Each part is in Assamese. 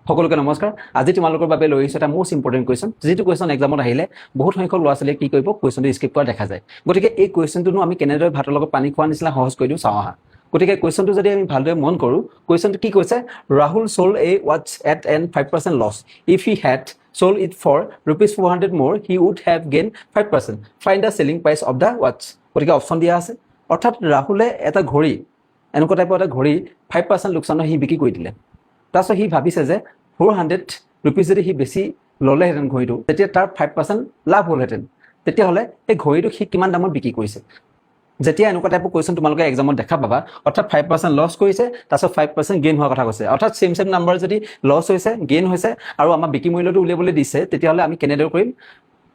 সকলোকে নমস্কাৰ। আজি তোমালোকৰ বাবে লৈ আহিছোঁ এটা মষ্ট ইম্পৰ্টেণ্ট কুৱেশ্যন, যিটো কুৱেশ্যন এক্সামত আহিলে বহুত সংখ্যক ল'ৰা ছোৱালীয়ে কি কৰিব, কুৱেশ্যনটো স্কিপ কৰা দেখা যায়। গতিকে এই কুৱেশ্যনটোনো আমি কেনেদৰে ভাতৰ লগত পানী খোৱা নিচিনা সহজ কৰি দিওঁ, চাওঁ আহা। গতিকে কুৱেশ্যনটো যদি আমি ভালদৰে মন কৰোঁ, কুৱেশ্যনটো কি কৈছে? Rahul sold a watch at an 5% loss. If he had sold it for ₹400 more, he would have gained 5%. Find the selling price of the watch. গতিকে অপশ্যন দিয়া আছে। অৰ্থাৎ ৰাহুলে এটা ঘড়ী, এনেকুৱা টাইপৰ এটা ঘড়ী 5% লোকচানত সি বিক্ৰী কৰি দিলে। তাৰপিছত সি ভাবিছে যে 400 ৰুপিজ যদি সি বেছি ল'লেহেঁতেন ঘড়ীটো, তেতিয়া তাৰ 5% লাভ হ'লহেঁতেন। তেতিয়াহ'লে সেই ঘড়ীটো সি কিমান দামত বিক্ৰী কৰিছে? যেতিয়া এনেকুৱা টাইপৰ কুৱেশ্যন তোমালোকে এক্সামত দেখা পাবা, অৰ্থাৎ 5% লছ কৰিছে, তাৰপিছত 5% গেইন হোৱাৰ কথা কৈছে, অৰ্থাৎ ছেম ছেম নাম্বাৰ যদি লছ হৈছে, গেইন হৈছে আৰু আমাৰ বিক্ৰী মূল্যটো উলিয়াবলৈ দিছে, তেতিয়াহ'লে আমি কেনেদৰে কৰিম?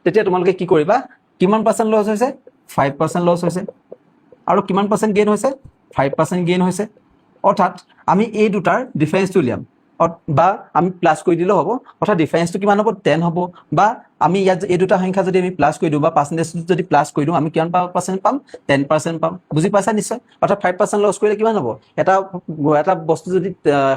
তেতিয়া তোমালোকে কি কৰিবা? কিমান পাৰ্চেণ্ট লছ হৈছে? 5% লছ হৈছে। আৰু কিমান পাৰ্চেণ্ট গেইন হৈছে? 5% গেইন হৈছে। অৰ্থাৎ আমি এই দুটাৰ ডিফাৰেঞ্চটো উলিয়াম বা আমি প্লাছ কৰি দিলেও হ'ব। অৰ্থাৎ ডিফাৰেঞ্চটো কিমান হ'ব? 10 হ'ব। বা আমি ইয়াত এই দুটা সংখ্যা যদি আমি প্লাছ কৰি দিওঁ বা পাৰ্চেণ্টেজটো যদি প্লাছ কৰি দিওঁ, আমি কিমান পাৰ্চেণ্ট পাম? 10% পাম। বুজি পাইছা নিশ্চয়। অৰ্থাৎ 5% লছ কৰিলে কিমান হ'ব? এটা এটা বস্তু যদি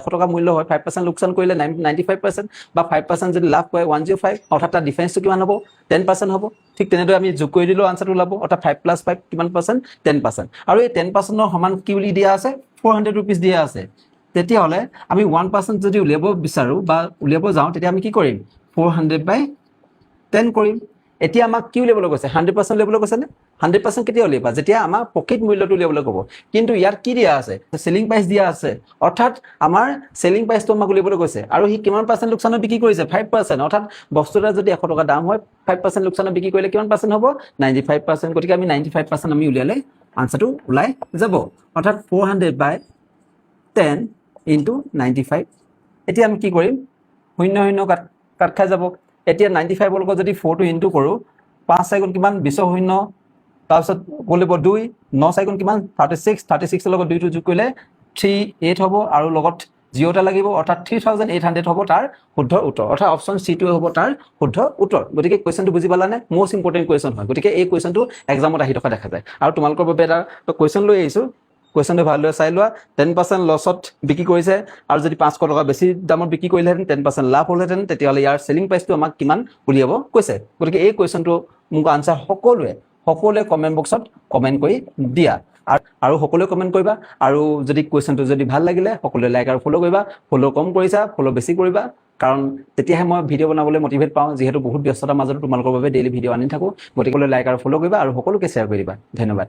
100 টকা মূল্য হয়, 5% লোকচান কৰিলে 95% বা 5% যদি লাভ কৰে 105। অৰ্থাৎ তাৰ ডিফাৰেঞ্চটো কিমান হ'ব? 10% হ'ব। ঠিক তেনেদৰে আমি যোগ কৰি দিলেও আনচাৰটো ওলাব। অৰ্থাৎ 5 প্লাছ 5 কিমান পাৰ্চেণ্ট? 10%। আৰু এই 10%ৰ সমান কি বুলি দিয়া আছে? 400 ৰুপিজ দিয়া আছে। তেতিয়াহ'লে আমি 1% যদি উলিয়াব বিচাৰোঁ বা উলিয়াব যাওঁ, তেতিয়া আমি কি কৰিম? 400 বাই 10 কৰিম। এতিয়া আমাক কি উলিয়াবলৈ কৈছে? 100% উলিয়াবলৈ কৈছেনে? 100% কেতিয়া উলিয়াবা? যেতিয়া আমাৰ প্ৰকৃত মূল্যটো উলিয়াবলৈ ক'ব। কিন্তু ইয়াত কি দিয়া আছে? চেলিং প্ৰাইচ দিয়া আছে। অৰ্থাৎ আমাৰ চেলিং প্ৰাইচটো আমাক উলিয়াবলৈ কৈছে। আৰু সি কিমান পাৰ্চেণ্ট লোকচানত বিক্ৰী কৰিছে? 5%। অৰ্থাৎ বস্তু এটা যদি 100 টকা দাম হয়, 5% লোকচানত বিক্ৰী কৰিলে কিমান পাৰ্চেণ্ট হ'ব? 95%। গতিকে আমি 95% আমি উলিয়ালে আনচাৰটো ওলাই যাব। অৰ্থাৎ 400 by 10 into 95। এতিয়া আমি কি কৰিম? শূন্য শূন্য কাট কাট খাই যাব। এতিয়া 95ৰ লগত যদি ফ'ৰটো ইনটু কৰোঁ, পাঁচ চাৰিগুণ কিমান? 20ৰ শূন্য, তাৰপিছত কৰিব দুই, ন চাৰিগুণ কিমান? 36। 36ৰ লগত দুইটো যোগ কৰিলে 3 8 হ'ব আৰু লগত জিৰ' এটা লাগিব। অৰ্থাৎ 3800 হ'ব তাৰ শুদ্ধ উত্তৰ। অৰ্থাৎ অপশ্যন চিটোৱে হ'ব তাৰ শুদ্ধ উত্তৰ। গতিকে কুৱেশ্যনটো বুজি পালানে? মষ্ট ইম্পৰ্টেণ্ট কুৱেশ্যন হয়। গতিকে এই কুৱেশ্যনটো এক্সামত আহি থকা দেখা যায়। আৰু তোমালোকৰ বাবে এটা কুৱেশ্যন লৈ আহিছোঁ। কুৱেশ্যনটো ভালদৰে চাই লোৱা। 10% লছত বিক্ৰী কৰিছে আৰু যদি 500 টকা বেছি দামত বিক্ৰী কৰিলেহেঁতেন, 10% লাভ হ'লহেঁতেন। তেতিয়াহ'লে ইয়াৰ চেলিং প্ৰাইচটো আমাক কিমান উলিয়াব কৈছে। গতিকে এই কুৱেশ্যনটো মোক আনচাৰ সকলোৱে সকলোৱে কমেণ্ট বক্সত কমেণ্ট কৰি দিয়া আৰু সকলোৱে কমেণ্ট কৰিবা। আৰু যদি কুৱেশ্যনটো যদি ভাল লাগিলে, সকলোৱে লাইক আৰু ফ'ল' কৰিবা। ফ'ল' কম কৰিছা, ফ'ল' বেছি কৰিবা, কাৰণ তেতিয়াহে মই ভিডিঅ' বনাবলৈ মটিভেট পাওঁ। যিহেতু বহুত ব্যস্ততাৰ মাজতো তোমালোকৰ বাবে ডেইলি ভিডিঅ' আনি থাকোঁ। গতিকে লাইক আৰু ফ'ল' কৰিবা আৰু সকলোকে শ্বেয়াৰ কৰি দিবা। ধন্যবাদ।